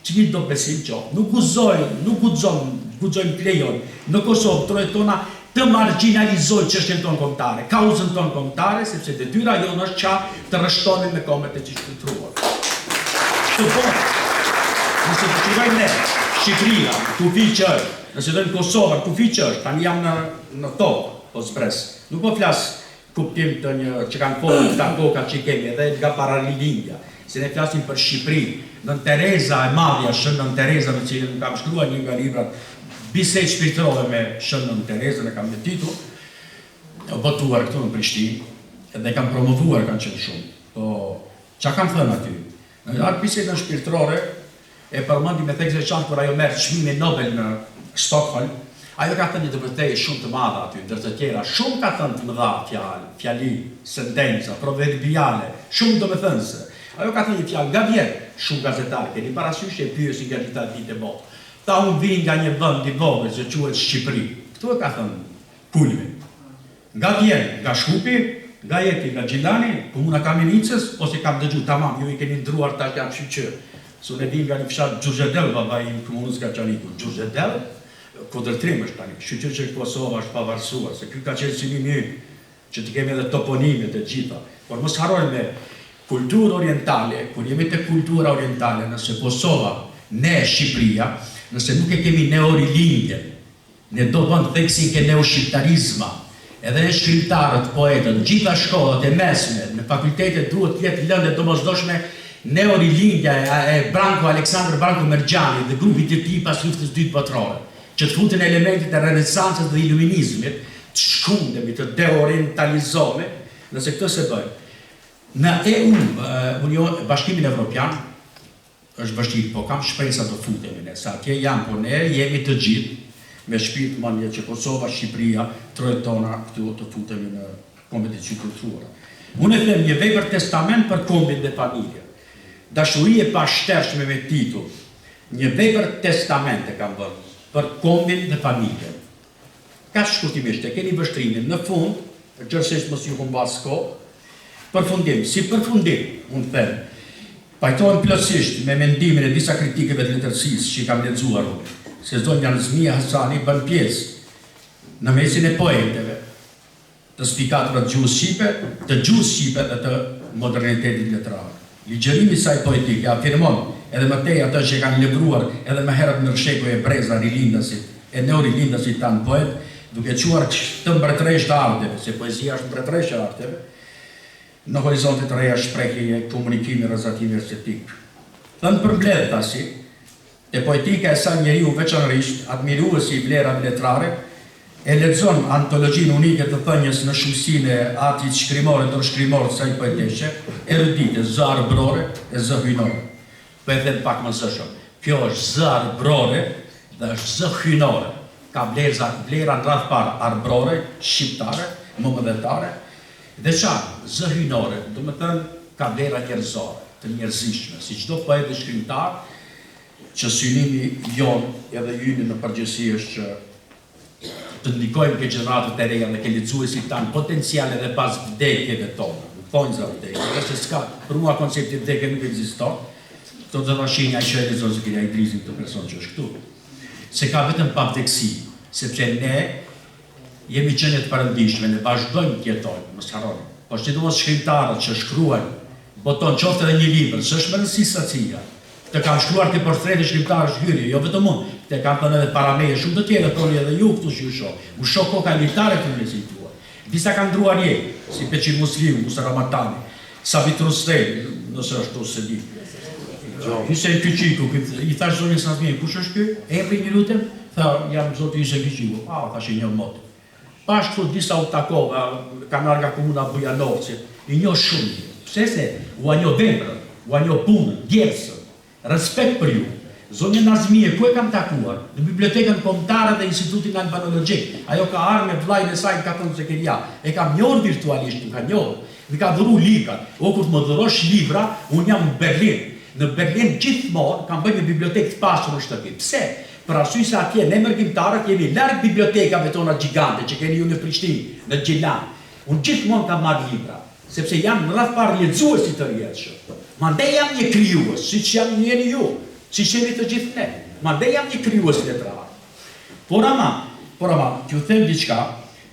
Cilido besim qoftë, nuk guxojnë, nuk guxon, guxojmë të lejojmë në Kosovë, trojet tona, të margjinalizojë çështjen tonë kombëtare, kauzën tonë kombëtare, sepse detyra jonë është që të rreshtohemi me kombet e qytetëruara. Të botës. Nëse dëshirojmë ne, Shqipëria, në kufi që është, nëse dojmë Kosova, në kufi që është, tani jam në në tokë, po zbres. Nuk po flas kuptim të një që kanë folur këta koka që i kemi edhe nga pararilindja, se ne flasim për Shqipërinë, Nënë Tereza e madhja Shën Nënë Tereza me të cilën kam shkruar një nga librat Bisedë shpirtërore me Shën Nënë Terezën e kam një titull, botuar këtu në Prishtinë dhe e kam promovuar kanë qenë shumë. Po ça kam thënë aty? Në atë bisedën shpirtërore e përmendi me theks veçantë kur ajo merr çmimin Nobel në Stockholm, ajo ka thënë një të vërtetë shumë të madhe aty, ndër të tjera, shumë ka thënë të mëdha fjalë, fjali, sentenca, proverbiale, shumë domethënëse. Ajo ka thënë një fjalë nga vjen, shumë gazetarë keni parasysh e pyesin nga gjitha ditë e botë. Tha unë vij nga një vend i vogël që quhet Shqipëri. Këtu e ka thënë kulmin. Nga vjen, nga Shkupi, nga je ti, nga Gjilani, komuna Kamenicës, ose kam dëgju tamam, ju i keni ndruar tash jam shyqyr, se unë vij nga një fshat Xhuxhedell babai im komunës Kaçaniku, Xhuxhedell, Kodër-Trim është tani, shyqyr që Kosova është pavarësuar, se ky ka qenë synimi ynë, që t'i kemi edhe toponimet e gjitha, por mos harrojmë me kulturë orientale, kur jemi te kultura orientale, nëse Kosova, ne Shqipëria, nëse nuk e kemi neorilindjen, Ne do vënë theksin ke neoshqiptarizma. Edhe ne shkrimtarët, poetët, në gjitha shkollat e mesme, në fakultete duhet të jetë lëndë e domosdoshme neorilindja e Branko Aleksandër Branko Merxhanit dhe grupit të tij pas Luftës së Dytë Botërore, që të futen elementet e Renesancës dhe Iluminizmit, të shkundemi, të deorientalizohemi, nëse këtë s'e bëjmë. Në EU, Union, Bashkimin Evropian, Është vështirë, po kam shpresa do futemi ne, se atje janë, po ne jemi të gjithë me shpirt mendje që Kosova, Shqipëria, trojet tona këtu të futemi në kombet e qytetëruara. Unë e them një vepër testament për kombin dhe familjen. Dashuri e pashtershme me titull, një vepër testament e kam vënë për kombin dhe familjen. Kaq shkurtimisht, e keni vështrimin në fund, gjerësisht mos ju humbas kohë. Përfundim, si përfundim, unë them, pajtohem plotësisht me mendimin e disa kritikëve të letërsisë që i kam lexuar unë, se zonja Nazmije Hasani bën pjesë në mesin e poeteve, të spikatura të gjuhës shqipe, të gjuhës shqipe dhe të modernitetit letrar. Ligjërimi i saj poetik e afirmon edhe më tej atë që e kanë lëvruar edhe më herët ndër shekuj e breza rilindasit e neorilindasit tanë poetë, duke çuar këtë mbretëreshë të arteve, se poezia është mbretëreshë e arteve, në horizonte të reja shprehjeje, komunikimi, rrezatimi estetik. Thënë përmbledhtazi, Te poetika e saj njeriu veçanërisht admiruesi i vlerave letrare e lexon antologjinë unike të thënies në shumësinë e artit shkrimor e dorëshkrimor të saj poeteshe, erudite, zë arbërore e zë hyjnor. Po e them pak më zëshëm, kjo është zë arbërore dhe është zë hyjnore. Ka vlerza, vlera në radhë parë arbërore, shqiptare, mëmëdhetare, dhe ça, zë hyjnore, domethënë ka vlera njerëzore, të njerëzishme, si çdo poet dhe shkrimtar, që synimi jonë edhe yni në përgjithësi është që të ndikojmë ke gjeneratat e reja dhe ke lexuesit tanë potencial edhe pas vdekjeve tona, në thonjza vdekjeve, se s'ka, për mua koncepti vdekje nuk ekziston, këto do ta shihni ai që e lexon Zekeria Idrizin këtë person që është këtu. Se ka vetëm pavdekësi, sepse ne Jemi qenie të perëndishme, ne vazhdojmë të jetojmë, mos harroni. Po sidomos shkrimtarët që shkruajnë, boton qoftë edhe një libër, s'është me rëndësi sasia. Këtë kam shkruar te portreti shkrimtarësh hyrje, jo vetëm unë, këtë e kanë thënë edhe para meje shumë të tjerë, e thoni edhe ju këtu që ju shoh. U shoh koka elitare këtu në mesin tuaj. Disa kanë ndruar jetë, si Beqir Musliu, Musa Ramadani, Sabit Rustemi, nëse është këtu s'e di. Hysen Kyçyku, i thash zonjës Nazmije, kush është ky? Emri ju lutem? Tha, jam zoti Hysen Kyçyku. Ah, thash i njoh mot. Pash këtu disa u takova, kanë ardhur nga komuna Bujanocit, i njoh shumë mirë. Pse se ua njoh veprën, ua njoh punën, djersën. Respekt për ju. Zonjën Nazmije ku e kam takuar? Në Bibliotekën Kombëtare dhe Institutin Albanologjik. Ajo ka ardhur me vëllain e saj, më ka thënë Zekeria. E kam njohur virtualisht, më ka njohur. Më ka dhuru librat. O kur të më dhurosh libra, unë jam në Berlin. Në Berlin gjithmonë kam bërë një bibliotekë të pasur në shtëpi. Pse? Për arsye se atje ne mërgimtarët jemi larg bibliotekave tona gjigante që keni ju në Prishtinë, në Gjilan. Unë gjithmonë kam marrë libra. Sepse jam në radhë parë lexues i tërjetshëm. Mandej jam një krijues, siç jam jeni ju. Siç jemi të gjithë ne. Mandej jam një krijues letrar. Por ama, por ama, t'ju them diçka,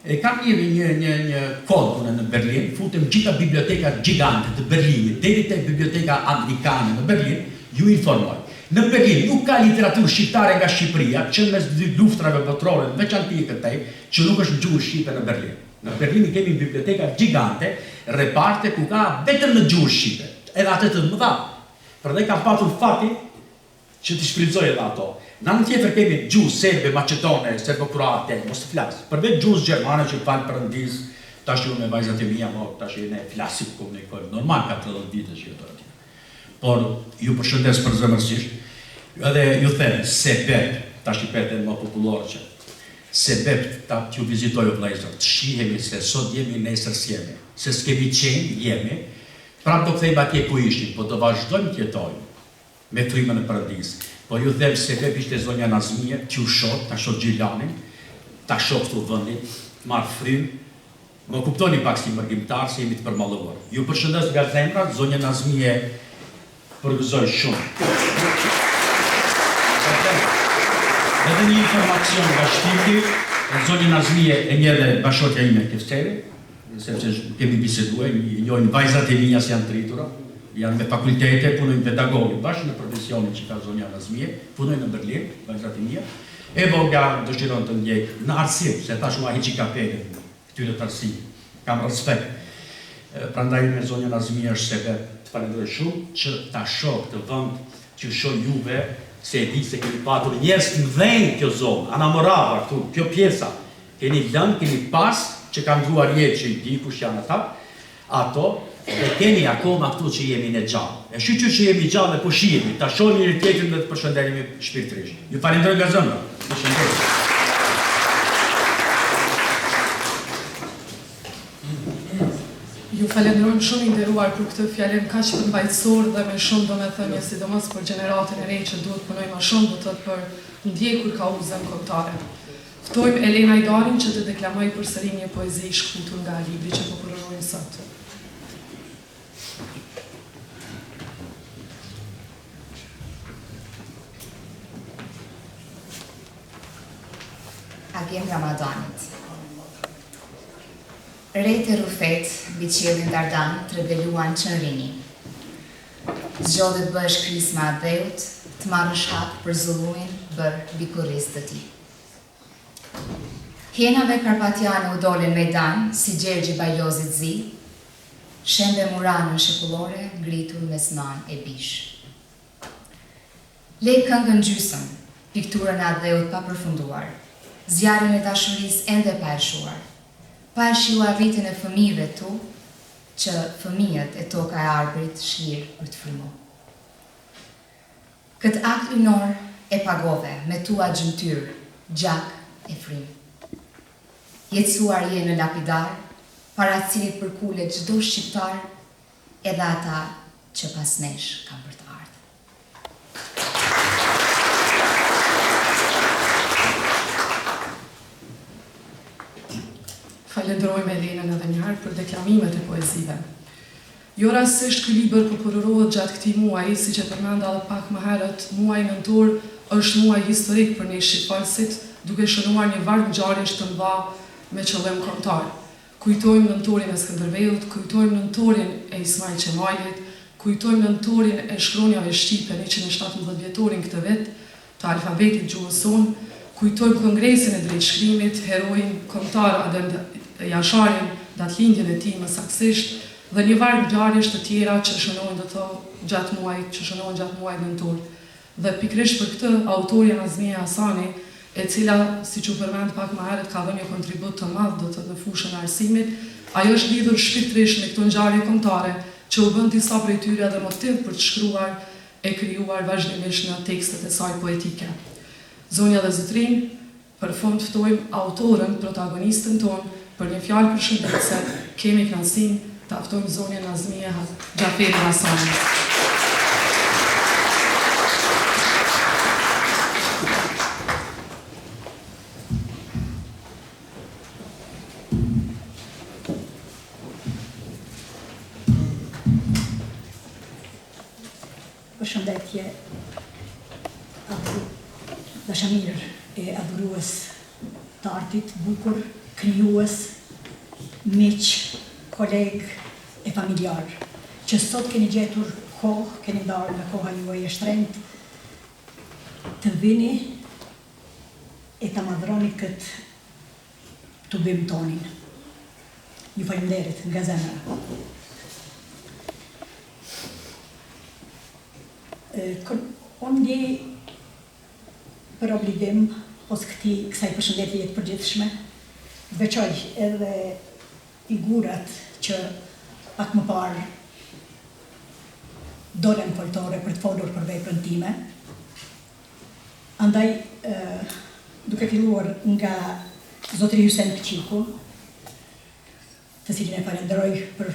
e kam një një një një kod unë në Berlin, futem gjitha bibliotekat gjigante të Berlinit, deri te biblioteka anglikane në Berlin, ju informoj. Në Berlin nuk ka literaturë shqiptare nga Shqipëria, që mes dy luftrave botërore në veçanti e këtej, që nuk është në gjuhën shqipe në Berlin. Në Berlin i kemi biblioteka gjigante, reparte ku ka vetëm në gjuhën shqipe, edhe atë të mëdha. Prandaj kam patur fatin që t'i shfrytëzoj edhe ato. Në anën tjetër kemi gjuhë serbe, maqedone, serbo-kroate, mos të flas. Përveç gjuhës gjermane që falë Perëndisë, tash unë me vajzat e mia, mo, tash ne flasim, komunikojmë normal ka 30 vite që jetoj atje. Por ju përshëndes përzemërsisht, edhe ju them sebep, tash i pete më popullore që sebep ta t'ju vizitoj o vëllezër, të shihemi se sot jemi, nesër s'jemi, se s'kemi qenë, jemi, prapë do kthehemi atje ku ishim, po do vazhdojmë të jetojmë me frymën e Perëndisë. Po ju them sebep ishte zonja Nazmije, t'ju shoh, ta shoh Gjilanin, ta shoh këtu vendin, të marr frymë, Më kuptoni pak si mërgimtar se jemi të përmalluar. Ju përshëndes nga zemra, zonja Nazmije përgëzoj shumë. Edhe një informacion nga shpirti, zonja Nazmije e njeh dhe bashkëshortja ime Kefseri, sepse kemi biseduar, i njohin vajzat e mia se janë të rritura, janë me fakultete, punojnë pedagoge, bashkë në profesionin që ka zonja Nazmije, punojnë në Berlin, vajzat e mia. E vogla dëshiron të ndjekë në arsim, se thashë ua heqi kapelën këtyre të arsimit. Kam respekt. Prandaj me zonjën Nazmije është sebep të falenderoj shumë që ta shoh këtë vend, t'ju shoh juve, se e di se keni patur njerëz të mëdhenj kjo zonë, Anamorava këtu, kjo pjesa. Keni lënë, keni pas që kanë ndruar jetë që i di kush janë ata. Ato dhe kemi akoma këtu që jemi ne gjallë. E shyqyr që jemi gjallë dhe po shihemi, ta shohim njëri tjetrin dhe të përshëndetemi shpirtërisht. Ju falenderoj nga zemra. Përshëndetje. Ju falenderojmë shumë i nderuar për këtë fjalim kaq përmbajtësor dhe me shumë domethënie, sidomos për gjeneratën e re që duhet të punojë më shumë, do të thotë për ndjekur kauzën kombëtare. Ftojmë Elena Hajdarin që të deklamojë përsëri një poezi shkëputur nga libri që po përurojmë sot. Agim Ramadanit. Retë e rrufetë mbi qiellin dardan trebeluan që në rini. Zgjodhe të bëhesh krisma e atdheut, të marrësh hak për zullumin bërë mbi kurriz të tij. Hienave karpatiane u dole në mejdan si Gjergji Bajlozit zi, shembe muranën shekullore ngritur mes nanë e bijsh. Le këngën gjysëm, pikturën e atdheut pa përfunduar, zjarrin e dashurisë ende pa e shuar, pa e shijuar rritjen e fëmijëve tu, që fëmijët e toka e Arbrit shlirë për të frymu. Këtë akt hyjnor e pagove me tua gjymtyrë, gjak e frymë. Jetësuar je në lapidar, para cilit përkulet çdo shqiptar, edhe ata që pas nesh kanë për të ardhë. Falenderojmë Elenën edhe një herë për deklamimet e poezive. Jo rastësisht ky libër po përurohet gjatë këtij muaji, siç e përmenda edhe pak më herët, muaji nëntor është muaj historik për ne shqipfolësit, duke shënuar një varg ngjarjesh të mëdha me qëllim kombëtar. Kujtojmë nëntorin e Skënderbeut, kujtojmë nëntorin e Ismail Qemalit, kujtojmë nëntorin e shkronjave shqipe, 117 vjetorin këtë vit, të alfabetit gjuhës sonë, kujtojmë Kongresin e Drejtshkrimit, heroin kombëtar Adem Jasharin, datëlindjen e tij më saktësisht, dhe një varg ngjarjesh të tjera që shënohen do të thotë gjatë muajit, që shënohen gjatë muajit nëntor. Dhe pikërisht për këtë, autorja Nazmije Hasani, e cila, siç u përmend pak më herët, ka dhënë një kontribut të madh, do të thotë në fushën e arsimit, ajo është lidhur shpirtërisht me këto ngjarje kombëtare, që u bënë disa prej tyre edhe motiv për të shkruar e krijuar vazhdimisht në tekstet e saj poetike. Zonja dhe zotërinj, për fund ftojmë autoren, protagonisten tonë, për një fjalë përshëndetëse, kemi kënaqësinë ta ftojmë zonjën Nazmije Xhaferi Hasani. Përshëndetje. Dashamirë e adhurues të artit të bukur, krijues, miq, kolegë e familjarë, që sot keni gjetur kohë, keni ndarë nga koha juaj e shtrenjtë të vini e ta madhroni këtë tubim tonin. Ju faleminderit nga zemra. Unë ndjej për obligim, pos këtij, kësaj përshëndetjeje të përgjithshme, të veçoj edhe figurat që pak më parë dolën në foltore për të folur për veprën time. Andaj, duke filluar nga zotëri Hysen Kqiku, të cilin e falenderoj për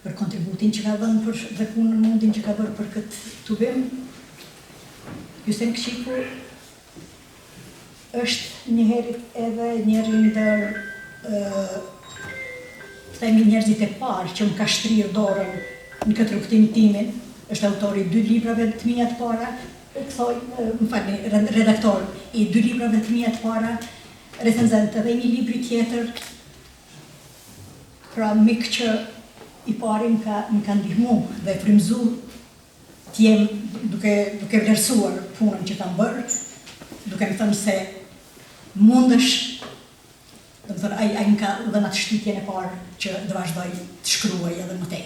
për kontributin që ka dhënë për dhe punën mundin që ka bërë për këtë tubim. Hysen Kqiku është njëherit edhe njëri ndër të themi njerëzit e parë që më ka shtrirë dorën në këtë rrugëtim timin, është autori i dy librave të mia të para, kësaj, më falni, redaktor i dy librave të mia të para, recenzent edhe i një libri tjetër, pra mik që i pari më ka, më ka ndihmu dhe frymëzu të jem duke, duke vlerësuar punën që kam bërë, duke më thënë se mundesh, domethënë, ai, ai më ka dhënë atë shtytjen e parë që të vazhdoj të shkruaj edhe më tej.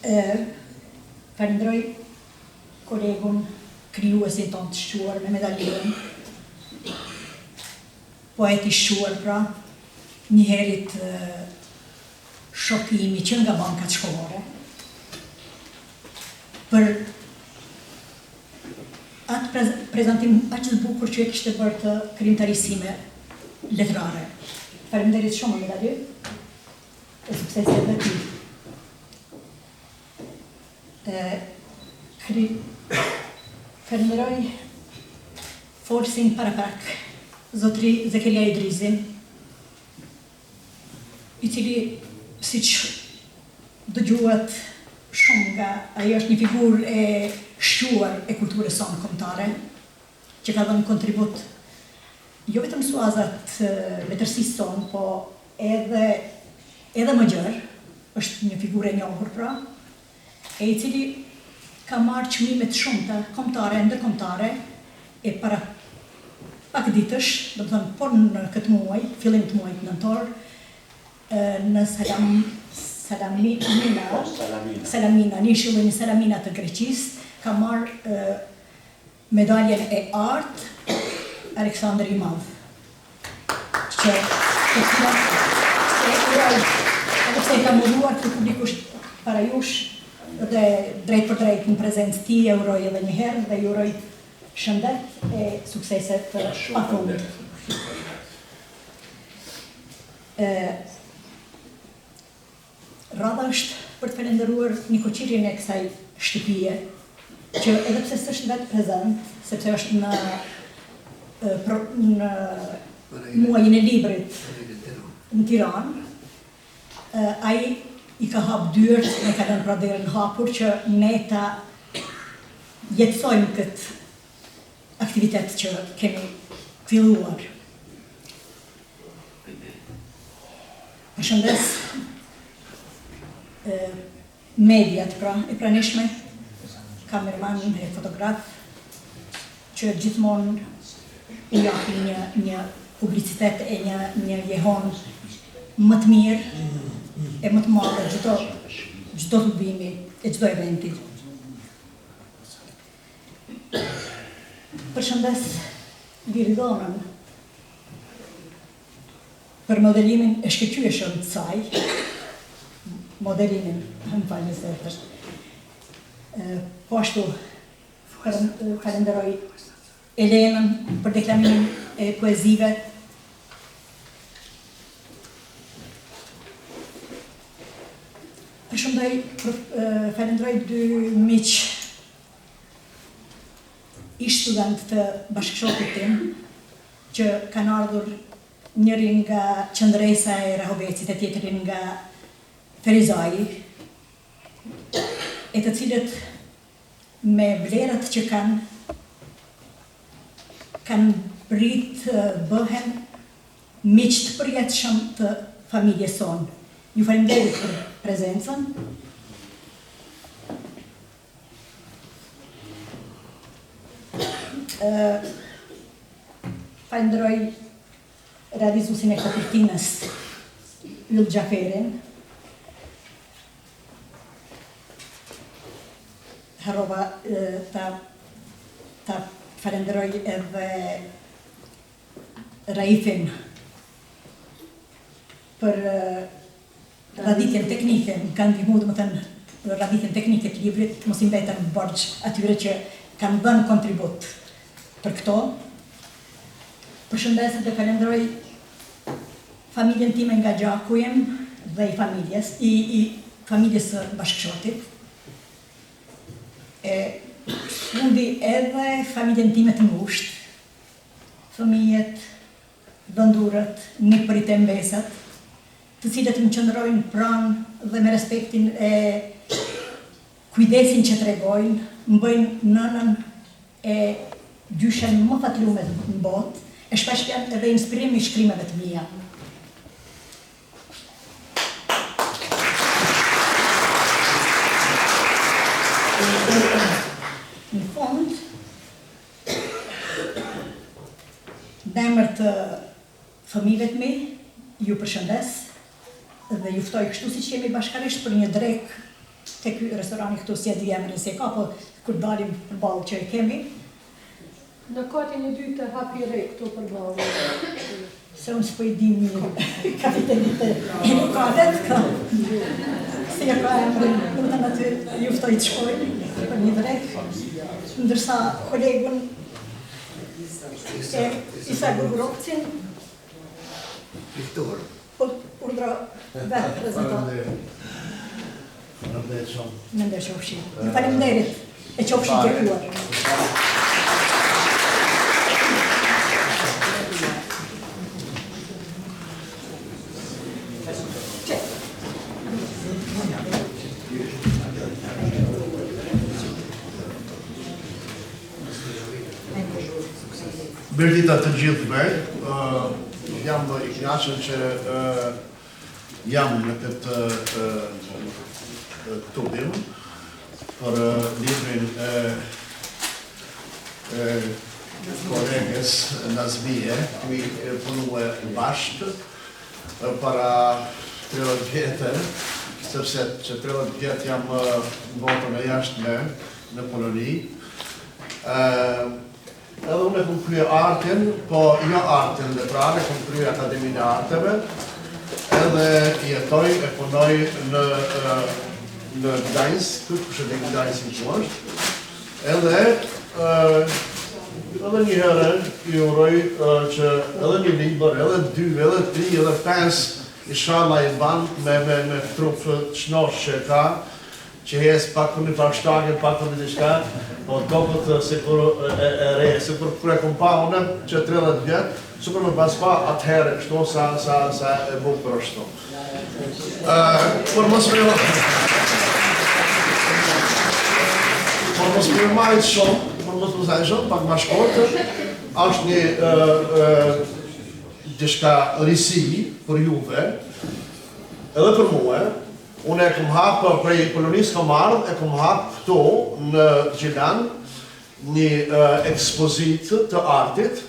E, falenderoj kolegun, krijuesin tonë të shquar, Mehmet Aliun, poet i shquar pra, njëherit shok i imi që nga bankat shkollore, për atë prezantim aq të bukur që e kishte bërë të krijimtarisë sime letrare. Faleminderit shumë Mehmet Ali, e suksese edhe ty. E, kri, falenderoj folësin paraprak, zotri Zekeria Idrizin, i cili, siç dëgjuat shumë nga ai është një figurë e shquar e kulturës sonë kombëtare, që ka dhënë kontribut jo vetëm në suazat e letërsisë sonë, po edhe edhe më gjerë, është një figurë e njohur pra, e i cili ka marrë çmime të shumta kombëtare e ndërkombëtare e para pak ditësh, domethënë po në këtë muaj, fillim të muajit nëntor, në Salam Salamina, Salamina, në ishullin Salamina të Greqisë, ka marrë Medaljen e artë Aleksandër i Madh, që të cilën e uroj, edhe pse e kam uruar këtu publikisht para jush dhe drejtpërdrejt në prezencë të tij, e uroj edhe një herë dhe i uroj shëndet e suksese të pafund. Radha është për të falënderuar nikoqirin e kësaj shtëpie, që edhe pse s'është vetë prezent, sepse është në në muajin e librit në Tiranë, ai i ka hap dyert, e ka lënë pra derën hapur që ne ta jetësojmë këtë aktivitet që kemi filluar. Përshëndes mediat pra e pranishme, kameraman e fotograf, që gjithmonë i japin një, një publicitet e një, një jehonë më të mirë e më të madhe çdo, çdo tubimi e çdo eventi. Përshëndes Liridonën për modelimin e shkëlqyeshëm të saj, modelimin, më falni se është. Po ashtu, falenderoj Elenën për deklamimin e poezive. Përshëndoj, falenderoj dy miq ish studentë të bashkëshortit tim, që kanë ardhur njëri nga Qëndresa e Rahovecit e tjetri nga Ferizaji, e të cilët me vlerat që kanë. kanë prit bëhen miq të përjetshëm të familjes sonë. Ju faleminderit për prezencën. Falenderoj realizuesin e kopertinës Yll Xhaferin. Harrova ta ta falenderoj edhe Raifin për radhitjen teknike, më kanë ndihmu domethënë radhitjen teknike të librit, të mos i mbetem borxh atyre që kanë dhënë kontribut për këto. Përshëndes dhe falenderoj familjen time nga gjaku im dhe i familjes, i, i familjes së bashkëshortit. E fundi edhe familjen time të ngushtë, fëmijët, dhëndurët, nipërit e mbesat, të cilët më qëndrojnë pranë dhe me respektin e kujdesin që tregojnë, më bëjnë nënën e gjyshen më fatlume në botë, e shpesh janë edhe inspirim i shkrimeve të mia. Në fund, në emër të fëmijëve të mi, ju përshëndes dhe ju ftoj kështu siç jemi bashkarisht për një drekë te ky restorani këtu, s'e di emrin si e ka, po kur dalim përballë që e kemi. Në katin e dytë te Happy Re këtu përballë. Se unë s'po i di mirë kafeteritë e lokalet, ka. Si e ka emrin, domethënë aty ju ftoj të shkojmë për një drekë, ndërsa kolegun e Isa Gurgurovcin, Piktor. Po, urdhro vetë prezanto. Faleminderit shumë. Me nder qofshi. Ju faleminderit e qofshi bekuar. Mirëdita të gjithëve, jam i kënaqur që jam në këtë tubim për librin e kolegës Nazmije, kemi punue bashkë para 30 vjetë, sepse që 30 vjetë jam në botën e jashtme në Poloni. Edhe unë e kom krye artin, po jo artin letrare, kom krye Akademinë e Arteve, edhe jetoj e punoj në në Gdańsk, kush e di Gdańskin ku është, edhe edhe një herë i uroj që edhe një libër, edhe dy, edhe tri, edhe pesë, ishalla i ban me, me, me trup të shnosh që ka, Që ec pak për një farë shtage, pak për një diçka, po doket sikur e, e re, sikur kur e kom pa unë që 30 vjet, sikur me pas pa atëherë kështu sa sa sa e bukur është. Ë, por mos me Por mos me majt shumë, por mos me majt shumë, pak ma shkurt, është një ë ë diçka risi për juve, edhe për mua, Unë e kom hap prej Polonisë kom ardhë e kom hap këtu në Gjilan një ekspozitë të artit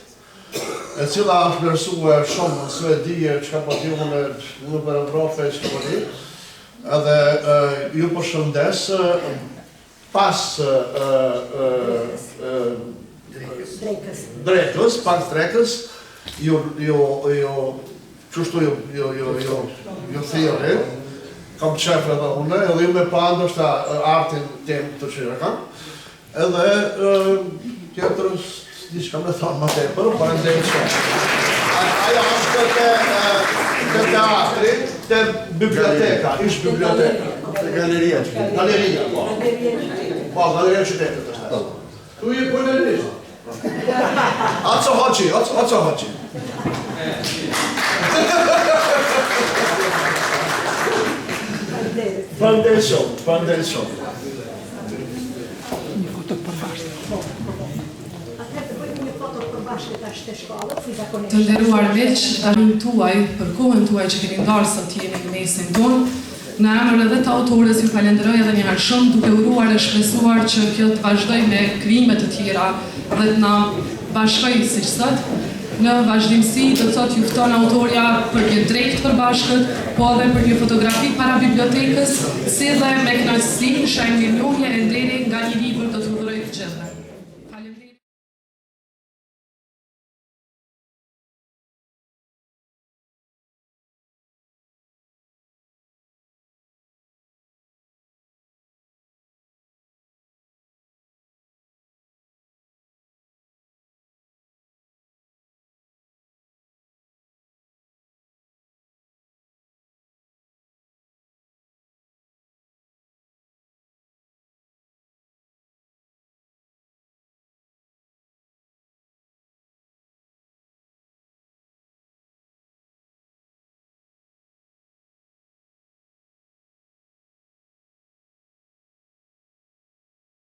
e cila është vlerësue shumë në Suedi e çka po di unë nëpër Evropë e çka po di edhe ju përshëndes Pas drekës, drekës, pas drekës, ju ju ju qështu ju ju ju ju ju thirri, kam qef edhe unë, edhe ju me pa ndoshta artin tim të që e kam, edhe tjetër S'di çka me thonë më tepër, faleminderit shumë. Ajo është te te teatri, te biblioteka, ish biblioteka. Te galeria e qytetit. Galeria, po. Po, galeria e qytetit është. Po. Tu je polonisht. O co chodzi, o, o co chodzi? Faleminderit shumë, faleminderit shumë. Një foto të përbashkët. Atëherë të bëjmë një foto të përbashkët. Të nderuar miq, dashurinë tuaj, për kohën tuaj që keni ndarë sot të jeni në mesin tonë, në emër edhe të autores ju falenderoj edhe një herë shumë, duke uruar e shpresuar që kjo të vazhdojë me krijime të tjera dhe të na bashkojë siç sot. Në vazhdimësi, do të thotë ju fton autorja për një drekë të përbashkët, po edhe për një fotografi para bibliotekës, si dhe me kënaqësi, shenjë mirënjohje e nderi nga një libër do t'ju dhuroj të gjithëve.